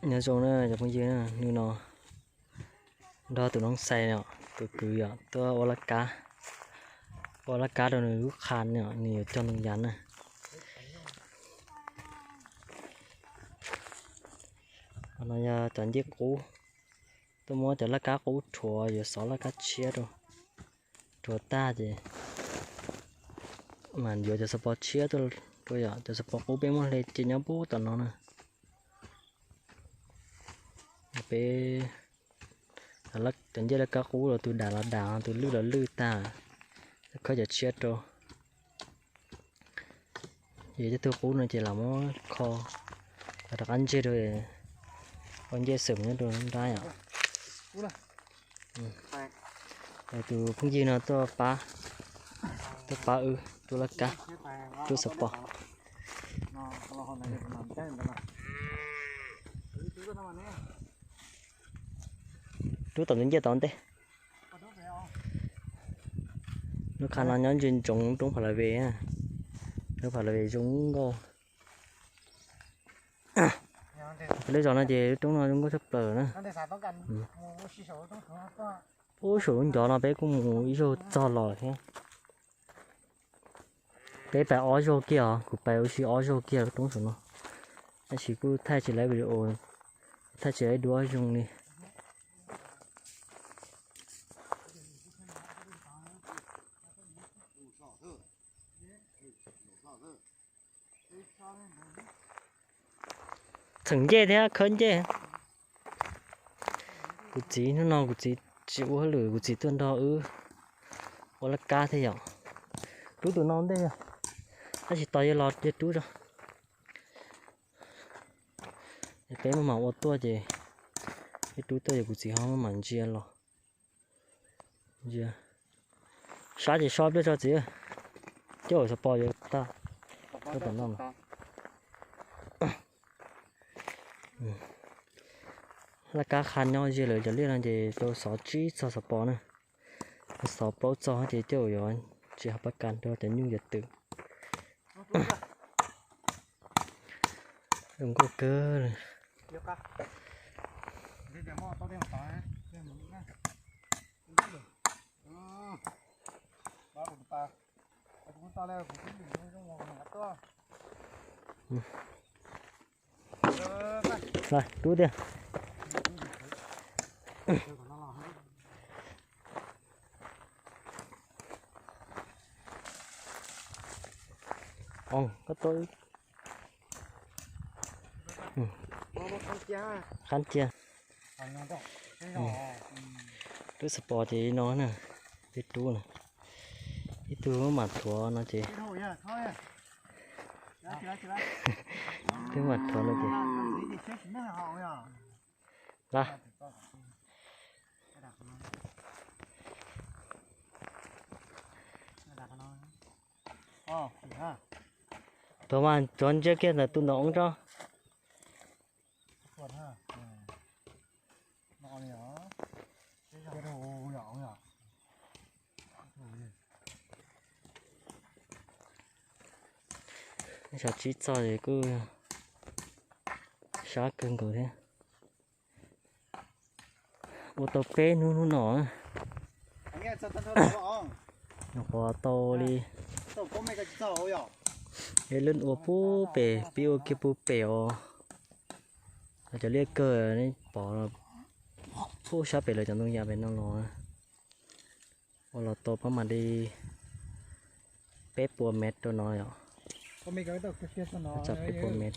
Nyob zoo na cov phooj ywg na, hnub no nrog tus noob xais no, tus kwv yom, tuaj ua laj kab, ua laj kab rau nws lub qha no, nws yuav cog ntoo yas na. Qhov no yog cov ncej qub, tuaj muab cov laj kab qub rhuav, yuav xov laj kab tshiab rau, rhuav tag ces mam yuav cov xav pos tshiab tuaj rau yom, cov xav pos qub peb muab hle ces nyob pub tom no na. Peb cov ncej laj kab qub los tus dam los dam, tus lwj los lwj tag, khawb cov tshiab rau. Ces tej tug qub no ces los muab kho, los rov qab ntseg rau, ua ncej xwm nyob rau nrab yom. Tus phooj ywg no tuaj pab, tuaj pab wb rub laj kab, rub xav pos. Rub tom ntej ncej tom ntej. Lub qha no nyob ntsia ntsoov roob Pha La Ve, roob Pha La Ve zoo nkauj. Lub zos no ces lub roob no zoo nkauj tshaj plaws na. Ub, saum lub ncov no peb kuj mus ib zaug txog los thiab. Peb pais ob zaug kiag os, kuv pais ua si ob zaug kiag lub roob saum no. Tab sis kuj thaij tsis tau video, thaij tsis tau duab zoo li. Txheem ncej thiab khawb ncej. Kuv txiv hnub no kuv txiv tsis ua hauj lwm, kuv txiv tuaj nrog wb ua laj kab thiab yom. Rub tus no ntej, tab sis tos yawg los yawg rub tso. Peb maj mam ua tuaj ces peb rub tuaj ces kuv txiv ho maj mam ntsia los. Ntsia, sab ces so pliag tso txiv, coj xav pos yuav tag. Tom no, laj kab qha nyob ze lawm cov liaj no ces tau xov tsib txog xav pos na. Xov plaub txog ces coj yuav tsis hav pab kas rau cov nyuj cov twm. Zoo nkauj kawg li. Rub tiag. Koj tuaj. Qab cia. Rub xav pos ces no na, peb rub na. Ib tug mam thuav no ces, twb mam thuav no ces, la. Tuav mas, tuav ntsia kiag ntawm tus ntawm oob tso. Xyov tsib txog es kuj sab kawg nkaus thiab. Ua tau peb hnub hnub no, nyuam qhuav tau li, ib lub ua puag pem, pib ua kiag puag pem os. Cov liaj kawg nej pom puag sab pem lawv cov ntoo yas pem no los, ua los tau pab mas li peb puas mev rau no yom. Txog peb puas mev.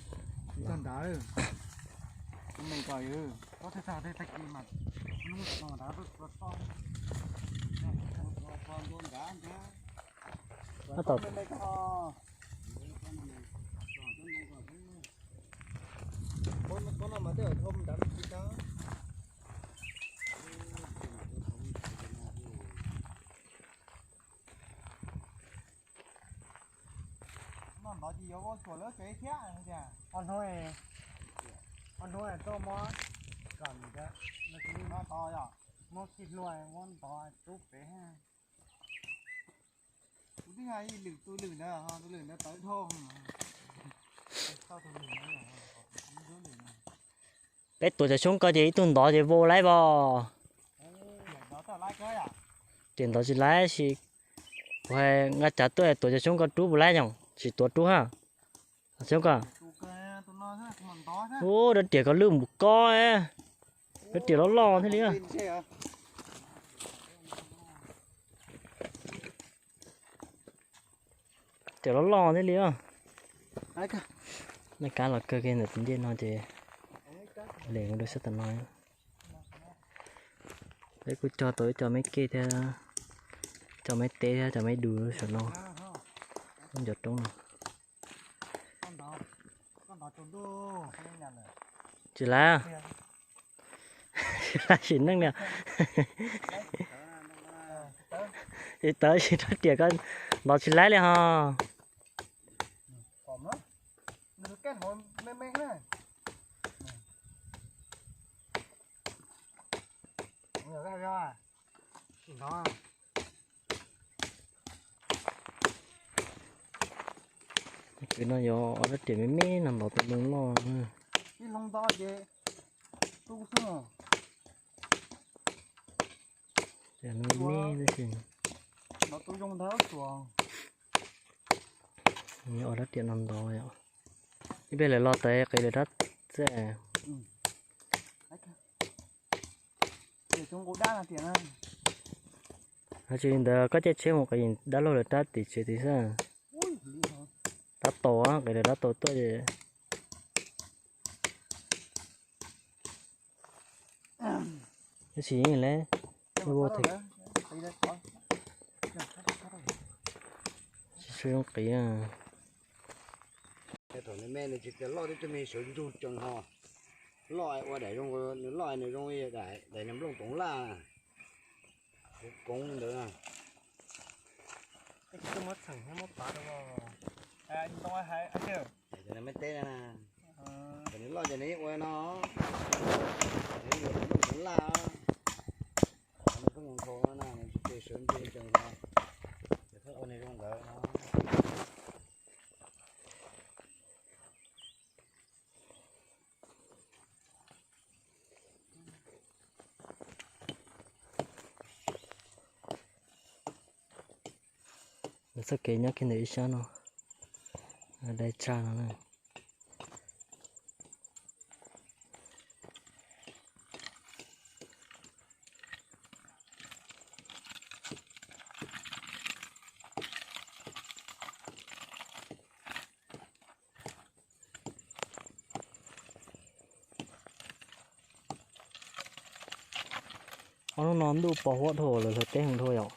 Tab tom Noj ntov ces yuav ua tsuam lawm tsev thiab tias. Ob hnub, ob hnub tuaj muab kom ntawd, muab txij hlua muab ntov rub pem. Kuv twb hais lwm tus lwm ntawd, tus lwm ntawd tawv dhau. Tau tus lwm ntawd, lwm ntawd. Peb tuav cov xyoob ko ces ib tug ntov ces vau laib vos. Ces ntov tsis laib sis kuv hais nqa cav tuaj tuav cov xyoob ko rub puas laib yom, tsis tuav rub ha. Xyoob ko. Ub, rab riam ko lwj mus ko, rab riam loj loj thiaj li. Riam loj loj thiaj li. Naj kab los kawg kiag ntawm tus ncej no ces lees mus rau sab tom no. Peb kuj cog tau ib co me kej thiab, cov me teb thiab cov me du saum no, lub ncov roob no. Tsis laib, tsis laib sim neej li. Tsis tawv, sim rab riam ko ntov tsis laib li ho. Kwv no yog ob rab riam me me no ntov tus loj loj. Ib hloov ntov ces tu xwb. Ces me me tab sis ntov tu zoo ntag suas. Ob rab riam no ntov yom. Ib pliag lawv los tawm qiv lawv rab txaj. Tsis li ntawd koj caij tsheb mus qiv dab laug lawv rab tim tsev tid xwb. Rab taus, qiv lawv rab taus tuaj ces tab sis yeej lawv ua tsis zoo qiv. Thaum me me nws tsis tias loj tib tug me sawv ntsug tsees ho, loj ua daim zoo, nws loj nws zoo daim, daim nplooj toov laj, kuv koov ntawd. Cov me teb na, cov nws loj ces nws yeej ua no, nws yeej yuav nplooj toov laj, nws pheej nkaus no na, nws tsis tias sawv ntsug tsees ho, nws pheej ua nws zoo ntawd no. Lawv txoj kev nyob kiag ntawm ib sab no, dai tsag no na. Ob hnub no ntuj pos huab dhau lawm, hlawv teb heev dhau yom.